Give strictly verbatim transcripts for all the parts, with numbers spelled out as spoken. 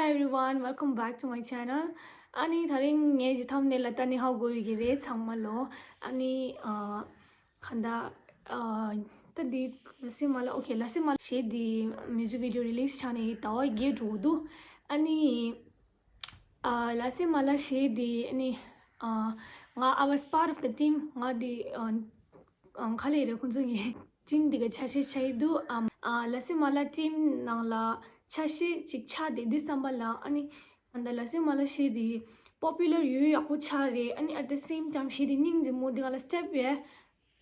Everyone, welcome back to my channel. ཨ་ནི་དེ་རིང་ངས་ཀྱི་ཐམ་ནེལ་ལ་ལྟ་ནི་ཧ་གོ་ཡོད་ཀྱི་རེད་ཚང་མ་ལོ། ཨ་ནི་ཨ་གང་ལྟར་ཨ་ད་འདི་ལ་སི་མ་ལ་ཨོ་ཁེ་ལ་སི་མ་ལ་ཞེས་འདི་music video release་བྱས་ནས་ཟླ་བ་བརྒྱད་འགྲོ་གི་འདུག་ཨ་ནི་ཨ་ལ་སི་མ་ལ་ཞེས་འདི་ཨ་ནི་ཨ་ང་I was part of the team། ང་འདི་ཨ་ཨང་ག་ལེ་རེད། ཁོང་ཚོ་ངའི་team་འདི་ག་ཆ་ཤས་ཆ་ཡི་འདུག་ཨམ། ཨ་ལ་སི་མ་ལ་team་ནང་ལ་ཆ་ཤས་ཅིག་ཆགས་བསྡད་དུས་ཙམ་པ་ལ་ཨ་ནི་ཨ་ད་ལ་སི་མ་ལ་ཞེས་འདི་popular་ཡོད་ཡག་པོ་ཆགས་རེད། ཨ་ནི་at the same time་ཞེས་འདི་སྙིང་རྗེ་མོ་འདི་ག་ལ་step་ཡོད།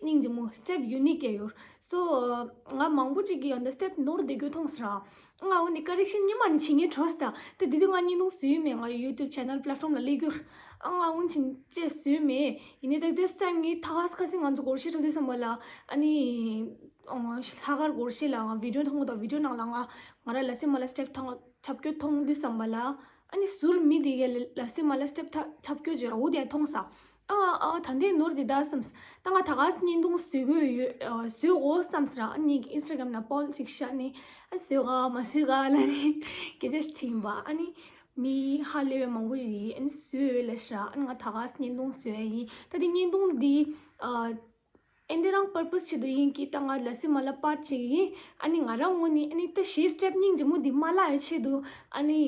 སྙིང་རྗེ་མོ་step་unique་ཡོད། so་ང་མང་པོ་ཅིག་གིས་ཨ་ད་step་ནོར་བསྡད་རྒྱུ་མཐོང་སོང་ར། ང་འོ་ནི་correction་ཉི་མ་ནི་བྱེད་ངེས་འཕྲོ་སྟ། དེ་དེ་དུས་ང་བརྙན་ཐུང་བཟོས་མེད། ང་YouTube channel platform་ལ་སླེབས་རྒྱུར་ཨ་ང་འོ་ནི་ཅི་བཟོས་མེད། ཡིན་ནའི་ད་this time་ངས་ད་ག་ས་ག་སེ་ང་ཚོ་སྒོར་གཞས་འཁྲབ་དུས་ཙམ་པ་ལ་ཨ་ནི་ཨོ་ལྷག་དཀར་སྒོར་གཞས་ལ་ང་video་མཐོང་གོ་ད་video་ནང་ལ་ང་ང་ར་ལ་སི་མ་ལ་step་ཐང་འཁྲབ་རྒྱུ་མཐོང་དུས་ཙམ་པ་ལ་ཨ་ནི་ཟུར་མི་དེ་གས་ལ་སི་མ་ལ་step་ཐ་འཁྲབ་རྒྱུ་བརྗོད་ར་འོ་དེ་མཐོང་ས། ཨ་ཨ་ད་འདི་ནོར་འདི་ད་བསམས། ད་ང་ད་ག་སེ་བརྙན་ཐུང་བཟོས་དགོས་ཡོད་ཨ་བཟོས་དགོས་བསམས་ར། ཨ་ནི་གི་Instagram་ན་poll་ཅིག་བཞག་ནས་ཨ་བཟོས་ག་མ་བཟོས་ག་ལ་ནི་སྐད་ཆ་ཞིག་བྱིན་པ། ཨ་ནི་མི་ཧ་ལས་པའི་མང་པོ་ཞིག་ཨ་ནི་བཟོས་ཡོད་ལ་ཤ། ཨ་ནི་ང་ད་ག་སེ་བརྙན་ཐུང་བཟོས་ཡ་ཡིན། ད་འདི་བརྙན་ཐུང་འདི་ཨ་ཨེ་འདི་རང་purpose་ཆེད་དུ་ཡིན་གྱི་ད་ང་ལ་སི་མ་ལ་part་ཅིག་ཡིན། ཨ་ནི་ང་རང་ངོས་ནས་ཨ་ནི་ད་གཞས་step་སྙིང་རྗེ་མོ་འདི་མ་བརླག་ཡ་ཆེད་དུ་ཨ་ནི་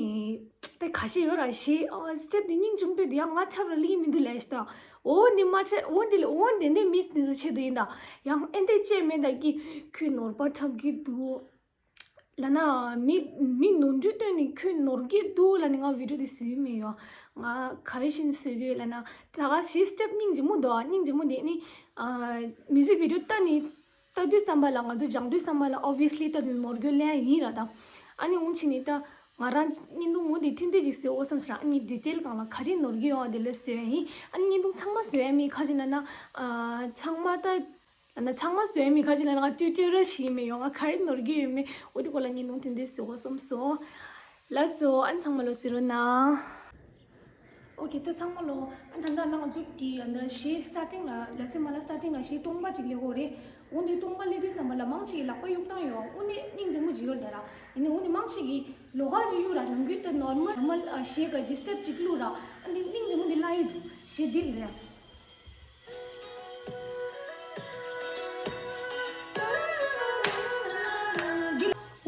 ད་ག་ཤེད་ཡོད་ར་གཞས་ཨ་step་འདི་སྙིང་རྗེ་མོ་དཔེ་འདི་ཡང་ང་ཆབ་ར་ལི་མི་འདུག་ལས་ཤ་ད། འོ་འདི་མ་ཆེ་འོ་འདི་ལ་འོ་འདི་འདི་མི་འདི་ཚོ་ཆེད་དུ་ཡིན་ད། ཡང་ཨེ་འདི་ཅེས་མེད་ད་ཀི་ཁོས་ནོར་པ་འཁྲབ་ཀྱི་འདུག་ལ་ན་མི་མི་ནོར་འཁྲུལ་བཏོན་ནས་ཁྱོད་ནོར་གྱི་འདུག་ལ་ནི་ང་video་འདི་བཟོས་མེད་ཡོ། ང་ག་རེ་བཞིན་བཟོས་གི་ལ་ན་ད་ག་གཞས་step་སྙིང་རྗེ་མོ་འདུག་ཨ་སྙིང་རྗེ་མོ་འདི་ནི་ཨ་music video་ལྟ་ནི་ལྟ་དུས་ཙམ་པ་ལ་ང་ཚོ་སྦྱང་དུས་ཙམ་པ་ལ་obviously་ད་ནོར་རྒྱུ་ལན་ཡིན་ར་ད། ཨ་ནི་འུན་ཆི་ནི་ད་ང་རང་བརྙན་ཐུང་འོ་འདི་ཐུང་ཐུང་ཅིག་བཟོས་འོ་བསམ་ཤག་ཨ་ནི་detail་གང་ལ་ག་རེ་ནོར་གི་ཡོང་བ་འདི་ལ་བཟོས་ཡིན། ཨ་ནི་བརྙན་ཐུང་ཚང་མ་བཟོས་ཡ་མི་ཁ་ཅིག་ལ་ན་ཨ་ཚང་མ་ད། ཨ་ན་ཚང་མ་བཟོས་མི་ཁ་ཅིག་ལ་ང་tutorial་ཞིག་མི་ཡོང་ང་ག་རེ་ནོར་གི་ཡོད་མེད་འོ་དེ་སྐོར་ལ་བརྙན་ཐུང་དེ་འདྲ་བཟོ་དགོས་བསམ་སོང་། ལགས་སོ་ཨ་ཚང་མ་ལོ་ཟེར་རོ་ན། ཨོ་ཁེ་ད་ཚང་མ་ལོ་ཨ་ད་ད་ང་ཚོ་གི་ཨ་ད་གཞས་starting་ལ་ལ་སེ་མ་ལ་starting་ལ་གཞས་སྟོང་པ་ཅིག་ལས་གོ་རེད། འོ་ནི་སྟོང་པ་ལས་དུས་ཙམ་པ་ལ་མང་ཆེ་གི་ལག་པ་གཡུག་སྟངས་ཡོད་འོ་ནི་སྙིང་རྗེ་མོ་ཅིག་ཡོད་ད་ར། ཡིན་ནི་འོ་ནི་མང་ཆེ་གི་ལོ་ག་ཅིག་གཡུག་ར་ནམ་རྒྱུན་ད་normal normal་ཨ་གཞས་ག་གི་step་ཅིག་བླུག་ར་ཨ་ནི་སྙིང་རྗེ་མོ་འདི་ལ་ཡོད་འདུག་གཞས་འདི་ལ་ཡ།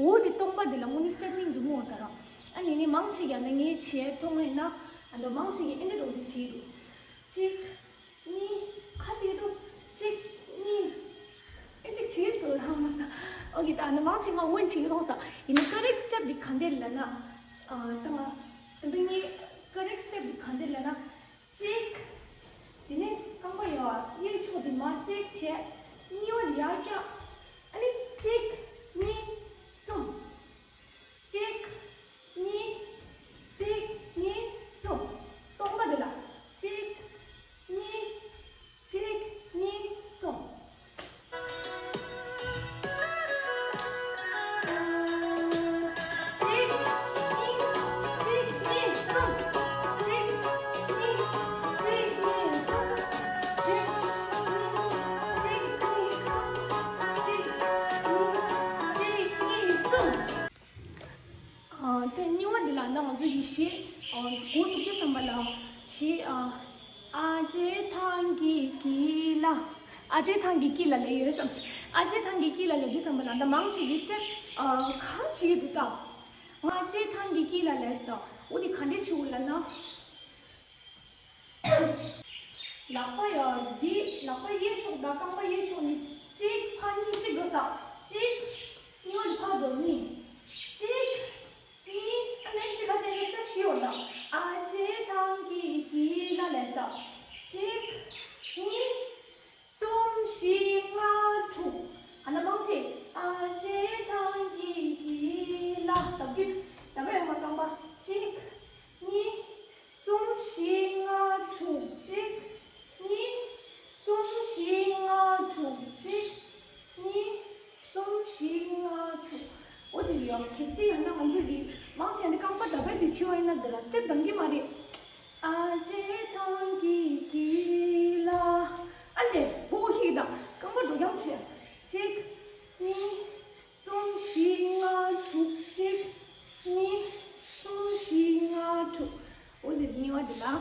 འོ་དེ་སྟོང་པ་དེ་ལ་དངོས་གནས་སྟབས་སྙིང་རྗེ་མོ་ད་ར། ཨ་ནི་ནི་མང་ཆེ་ག་ནི་ངའི་བྱས་མཐོང་ཡིན་ན་ཨ་ནི་མང་ཆེ་གི་ཨེ་འདྲ་འགྲོ་དེ་བྱས་འདུག་གཅིག་གཉིས་ཁ་ཅིག་འདུག་གཅིག་གཉིས་ཨེ་གཅིག་བྱས་འདུག་ཧ་མ་ས། ཨོ་ཁེ་ད་ཨ་ནི་མང་ཆེ་ང་སྔོན་ཆེ་གི་མཐོང་ས་ཡིན་ན་correct step་དེ་ག་འདྲ་ལ་ན་ཨ་ད་ང་ད་ངའི་correct step་དེ་ག་འདྲ་ལ་ན། གཅིག་དེ་ནས་རྐང་པ་ཡར་གཡས་ཕྱོགས་དེ་མར་གཅིག་བྱས། གཉིས་པ་ཡར་བཀྱག་ཨ་ནི་གཅིག་གཉིས། གསུམ། གཅིག་གཉིས། གཅིག་གཉིས། གསུམ། སྟོང་པ་དེ་ལ་གཅིག་གཉིས། གཅིག་གཉིས། གསུམ། ཨ་དེ་གཉིས་པ་འདི་ལ་ད་ང་ཚོ་ཡི་གེ་ཨ་འགོ་འཛུགས་དུས་ཙམ་པ་ལ་གཞས་ཨ་ཨ་ཅེ་ཐང་གི་ཀི་ལ། ཨ་ཅེ་ཐང་གི་ཀི་ལ་ལས་ཡོད་བསམ། ཨ་ཅེ་ཐང་གི་ཀི་ལ་ལས་དུས་ཙམ་པ་ལ་ད་མང་ཆེ་གི་step་ཨ་གང་བྱེད་ཀྱི་འདུག་ད། ང་ཨ་ཅེ་ཐང་གི་ཀི་ལ་ལས་ད་འོ་དེ་ག་འདྲས་བྱེད་དགོས་ལབ་ན། ལག་པ་ཡ་འདི་ལག་པ་གཡས་ཕྱོགས་དང་རྐང་པ་གཡས་ཕྱོགས་ནི་གཅིག་ཕར་གཉིས་གཅིག་འགྲོ་ས། གཅིག་གཉིས་པ་ནི་ཕར་འགྲོ་གཉིས། གཅིག་གཉིས་ཨ་next་ག་ཅན་གྱི་step་བཞི་ཡོད་ད། ཨ་ཅེ་ཐང་གི་ཀི་ལ་ལས་ད། གཅིག་གཉིས། གསུམ་བཞི་ལྔ་དྲུག་ཨ་ན་མང་ཆེ་ཨ་ཅེ་ཐང་གི་ཀི་ལ་ད་བུད་ད་བུད་ཡོང་བ་རྐང་པ་གཅིག་གཉིས། གསུམ་བཞི་ལྔ་དྲུག་གཅིག་གཉིས། གསུམ་བཞི་ལྔ་དྲུག་གཅིག་གཉིས། གསུམ་བཞི་ལྔ་དྲུག་འོ་དེ་ཡང་གལ་སྲིད་ཡང་ན་ང་ཚོ་གི་མང་ཆེ་ནི་རྐང་པ་ད་བུད་དེ་འཆི་བ་ཡིན་ན་འདི་ལ་step་འདང་གི་མ་རེད། ཨ་ཅེ་ཐང་གི་ཀི་ལ། ཨ་ནེ་སྒོ་ཁྱི་དང་རྐང་པ་འགྲོ་རྐྱང་བྱེད། གཅིག་གཉིས། གསུམ་བཞི་ལྔ་དྲུག་གཅིག་གཉིས། གསུམ་བཞི་ལྔ་དྲུག་འོ་དེ་གཉིས་པ་དེ་ལ།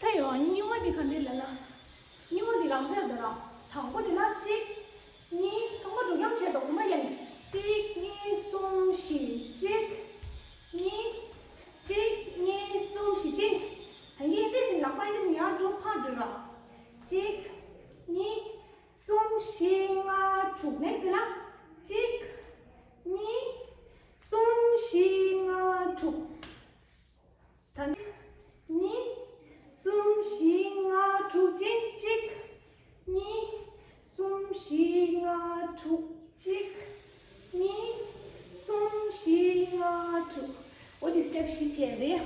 ད་ཡོད་གཉིས་པ་དེ་ག་འདྲ་ལབ་ན། གཉིས་པ་དེ་རང་འཇགས་དེ་ར། དང་པོ་དེ་ལ་གཅིག་གཉིས། རྐང་པ་འགྲོ་འགྱམ་བྱས་དང་པོ་མ་ཡ་ནི། གཅིག་གཉིས་གསུམ་བཞི། གཅིག་གཉིས། གཅིག་གཉིས་གསུམ་བཞི་ཅན་ཅིག་ད་ངས་འདི་བཞིན་ལག་པ་འདི་བཞིན་ཡར་འགྲོ་ཕར་འགྲོ་ར། གཅིག་གཉིས། གསུམ་བཞི་ལྔ་དྲུག next དེ་ལ། གཅིག་གཉིས། གསུམ་བཞི་ལྔ་དྲུག་ད་ནི། གཉིས། གསུམ་བཞི་ལྔ་དྲུག་ཅན་གཅིག་གཉིས། གསུམ་བཞི་ལྔ་དྲུག་གཅིག་གཉིས། གསུམ་བཞི་ལྔ་དྲུག་འོ་དེ་step བཞི་བྱས་རེད།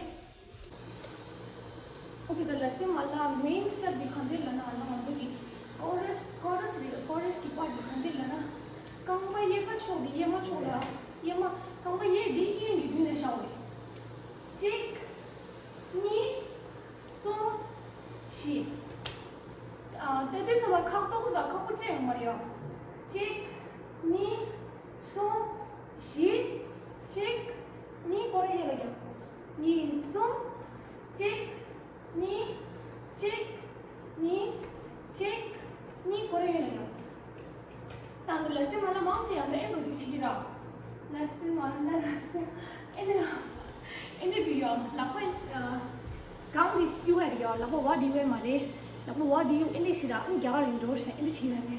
ཨོ་ཁེ། ད་ལ་སེ་མ་ལ་main step འདི་གང་འདྲ་ལབ་ན། ང་ང་ཚོ་གི་chorus chorus རེད། chorus གི་part འདི་གང་འདྲ་ལབ་ན། རྐང་པ་གཡས་པ་ཕྱོགས་ཀྱི་གཡས་མ་ཕྱོགས་ལ། གཡས་མ། རྐང་པ་གཡས་འདི་གཡོན་གྱི་མདུན་ལ་བཞག་པ་རེད། གཅིག་གཉིས། གསུམ། བཞི། ཨ། ཏེ་ཏེ་ས་ལ་ཁག་པོ་དང་ཁག་པོ་ཅི་ཡང་མ་རེད་ཡ། གཅིག་གཉིས། གསུམ། བཞི། གཅིག་གཉིས། སྐོར་ར་གཡས་ལ་རྒྱབ། གཉིས། གསུམ། གཅིག་གཉིས། གཅིག་གཉིས། གཅིག་གཉིས། སྐོར་ར་གཡས་ལ་རྒྱབ། ད་འདི་ལ་སེ་མ་ལ་མང་ཆེ་ཡང་འདི་ཨེ་འགྲོ་ཅིག་ཤི་ར། ལ་སེ་མ་ལ་ལ་སེ། ཨེ་འདི་ལ། ཨེ་འདི་བི་ཡོ་ལག་པ། གང་འདི་ཡུ་ཨེ་ཡོ་ལག་པ་བ་འདི་ཡུ་ཨེ་མ་རེད། ལག་པ་བ་འདི་ཡུ་ཨེ་འདི་ཤི་ར། ཨེ་རྒྱ་གར་ཡིན་འགྲོ་ཤ་ཨེ་འདི་ཤི་ར་ནི།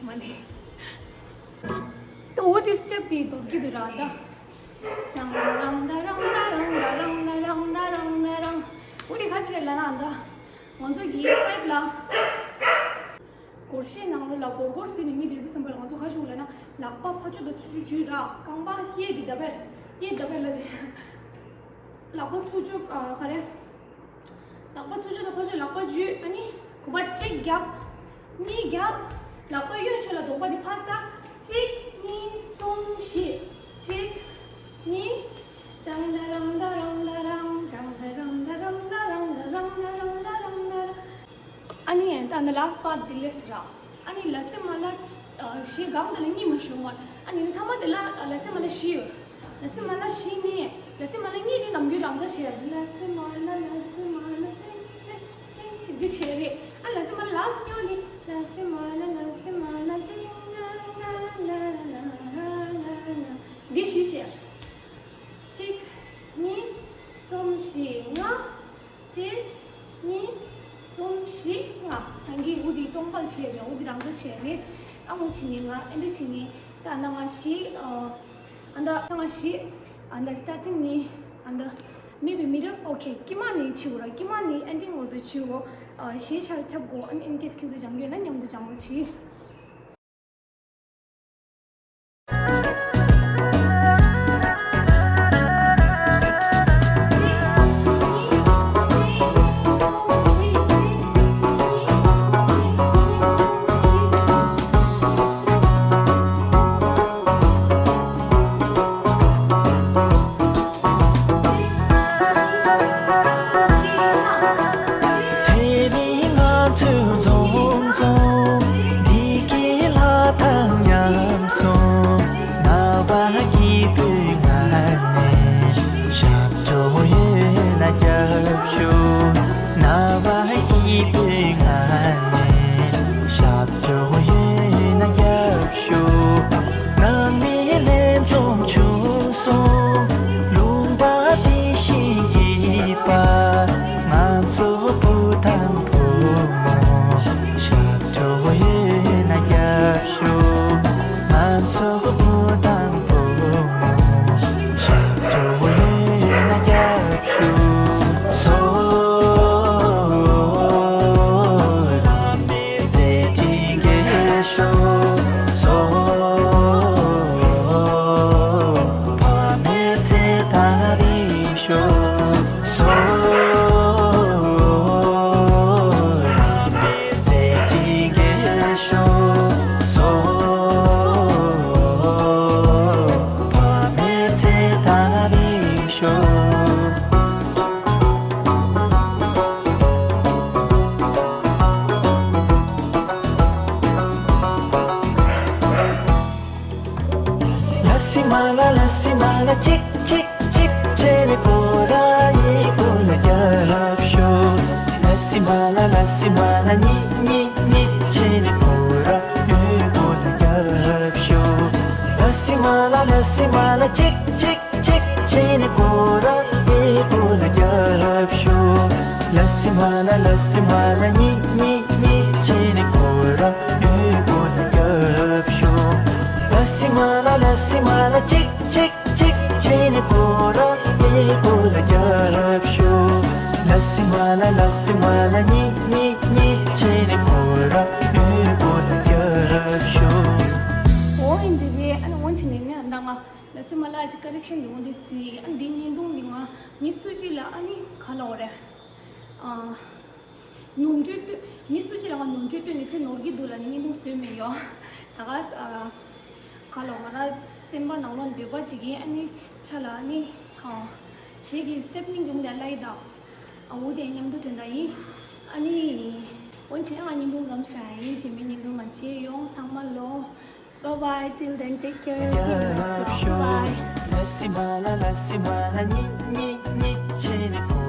མ་ནི། ད་འོ་དེ་step དེ་འདོར་གི་འདུག་ར་ད། ཏང་ཏ་རང་ཏ་རང་ཏ་རང་ཏ་རང་ཏ་རང་ཏ་རང་ཏ་རང་། འོ་དེ་ག་ཆེ་ལ་ན་ད། ང་ཚོ་གི་side ལ། སྒོར་གཞས་ནང་ལོགས་ལ་སྒོར་སྒོར་ཟེར་ནས་མི་དེ་འདྲ་བསམ་པ་ལ། ང་ཚོ་ག་ཞུགས་ལ་ན་ལག་པ་ཕར་ཕྱོགས་དང་ཚུར་ཕྱོགས་བརྒྱུད་ར། རྐང་པ་གཡས་དེ་ད་བེར། གཡས་ད་བེར་ལ་དེ། ལག་པ་ཚུར་ཕྱོགས། ཨ། ག་རེ། ལག་པ་ཚུར་ཕྱོགས་དང་ཕར་ཕྱོགས་ལག་པ་བརྒྱུད། ཨ་ནི་གུག་པ་གཅིག་བརྒྱབ། གཉིས་བརྒྱབ། ལག་པ་གཡོན་ཕྱོགས་ལ་གདོང་པ་དེ་ཕར་ལྟ། གཅིག་གཉིས། གསུམ། བཞི། གཅིག་གཉིས། ཏང་ཏ་རང་ཏ་རང་ཏ་རང་ཏང་ཏ་རང་ཏ་རང་ཏ་རང་ཏ་རང་ཏ་རང་ཏ་རང་ཏ་རང་། ཨ་ནི་ད་ནི་last part དེ་ལས་ར། ཨ་ནི་ལ་སེ་མ་ལ་བཞི་སྒང་དེ་ལ་གཉིས་མ་ཞུ་མ། ཨ་ནི་ཐ་མ་དེ་ལ་ལ་སེ་མ་ལ་བཞི་ཡོད། ལ་སེ་མ་ལ་བཞི་ནི། ལ་སེ་མ་ལ་གཉིས་ནི་ནམ་རྒྱུན་རང་འཇགས་བྱས། ལ་སེ་མ་ལ་ལ་སེ་མ་ལ་ཅིང་ཅིང་ཅིང་ཞིག་གི་བྱས་རེད། ཨ་ལ་སེ་མ་ལ་last གཉིས་ནི། ལ་སེ་མ་ལ་ལ་སེ་མ་ལ་ཅིང་ང་ང་ལ་ལ་ལ་ལ་ལ་ལ། འདི་བཞི་བྱས། གཅིག་གཉིས། གསུམ། བཞི། ལྔ། གཅིག་གཉིས། གསུམ། བཞི། ལྔ། ད་གིན་འུ་དེ་སྟོང་པར་བྱས་རེད། འུ་དེ་རང་འཇགས་བྱས་རེད། ཨ་མོ་བྱས་ནི་ང་ཨེ་འདྲ་བྱས་ནི། ད་ན་ང་བཞི། ཨ། ཨ་ད་ན་ང་བཞི། ཨ་ད་starting ནི། ཨ་ད་maybe middle okay དཀྱིལ་མ་ནི་བྱེད་དགོས་ར། དཀྱིལ་མ་ནི་ending འོག་ཏུ་བྱེད་དགོས། ཨ་གཞས་ཆ་ཁྱབ་དགོས། ཨ་ནི་in case ཁྱེད་ཚོས་སྦྱང་རྒྱུ་ཡོད་ན་མཉམ་དུ་སྦྱང་རོགས་གྱིས། དེ་རིང་ང་ཚོའི་འཛོམས་འཛོམས་འདི་གའི་ལྷ་དང་མཉམ་སོང་། རྣ་བ་སྐྱིད་པོའི་ངང་ནས་ཞབས་བྲོ་ཡོད་ན་རྒྱབ་ཤོག་རྣ་བ་སྐྱིད་པོའི་ངང་ནས་ཞབས་བྲོ་ཡོད་ན་རྒྱབ་ཤོག་ནང་མི་ལྷན་འཛོམས་བྱུང་སོང་། ལུང་པ་དེ་བཞིན་སྐྱིད་པ། ང་ཚོ་བུ་དང་བུ་མོ་ཞབས་བྲོ་ཡོད་ན་རྒྱབ་ཤོག་ང་ཚོ་བུ་དང་བུ་མོ་ཞབས་བྲོ་ཡོད་ན་རྒྱབ་ཤོག་སོ། ལ་ལ་སི་མ་ལ་གཅིག་གཅིག་གཅིག་བྱས་ནས་ཁོ་ར་ཡི་གུ་ལ་རྒྱབ་ཤོག་ལ་སི་མ་ལ་ལ་སི་མ་ལ་གཉིས་གཉིས་གཉིས་བྱས་ནས་ཁོ་ར་ཡི་གུ་ལ་རྒྱབ་ཤོག་ལ་སི་མ་ལ་ལ་སི་མ་ལ་གཅིག་གཅིག་གཅིག་བྱས་ནས་ཁོ་ར་ཡི་གུ་ལ་རྒྱབ་ཤོག་ལ་སི་མ་ལ་ལ་སི་མ་ལ་གཉིས་གཉིས་གཉིས་བྱས་ནས་ཁོ་ར་ཡི་གུ་ལ་རྒྱབ་ཤོག་ལ་སི་མ་ལ་ལ་སི་མ་ལ་གཅིག་གཅིག་གཅིག་བྱས་ནས་ཁོ་ར་ཡི་གུ་ལ་རྒྱབ་ཤོག་ལ་སི་མ་ལ་ལ་སི་མ་ལ་གཉིས་གཉིས་གཉིས་བྱས་ནས་ཁོ་ར་ཡི་གུ་ལ་རྒྱབ་ཤོག་འོ་ཡིན་འདི་རེད། ཨ་ནི་འོན་ཆེ་ནས་ནི་ཨ་ད་ང་ལ་སི་མ་ལ་ཅིག་ཀ་རེག་ཤན་འདི་འོང་འདི་སུ་ཡིན། ཨ་ནི་འདི་བརྙན་ཐུང་འདི་ང་མི་སུ་ཅིག་ལ་ཨ་ནི་ག་ལ་འོ་རེད། ཨ། ནོར་འཁྲུལ་བཏོན། མི་སུ་ཅིག་ལ་ང་ནོར་འཁྲུལ་བཏོན་ནས་ཁོས་ནོར་གྱི་འདུག་ལབ་ནས་བརྙན་ཐུང་བཟོས་མེད་ཡོ། ད་ག་ས། ག་ལོ་ང་ར་སེམས་པ་ནང་ལོགས་འདོད་པ་ཅིག་གིས་ཨ་ནི་ཆ་ལ་ཨ་ནི། ཧ། ཞེས་ཀྱི་སི་ཊེབ་ནིང་ཅུང་དེ་ལ་ཡི་དང་། ཨ་འུ་དེ་མཉམ་དུ་ཐོན་ད་ཡིན། ཨ་ནི། འོན་ཆེ་ང་བརྙན་ཐུང་ཙམ་བྱ་ཡིན། རྗེས་མའི་བརྙན་ཐུང་ལ་མཇལ་ཡོང་། ཚང་མ་ལོ། Bye bye, till then, take care, see you next time. Bye bye. ལ་སི་མ་ལ་ལ་སི་མ་ལ་གཉིས་གཉིས་གཉིས་བྱས་ནས་ཁོ་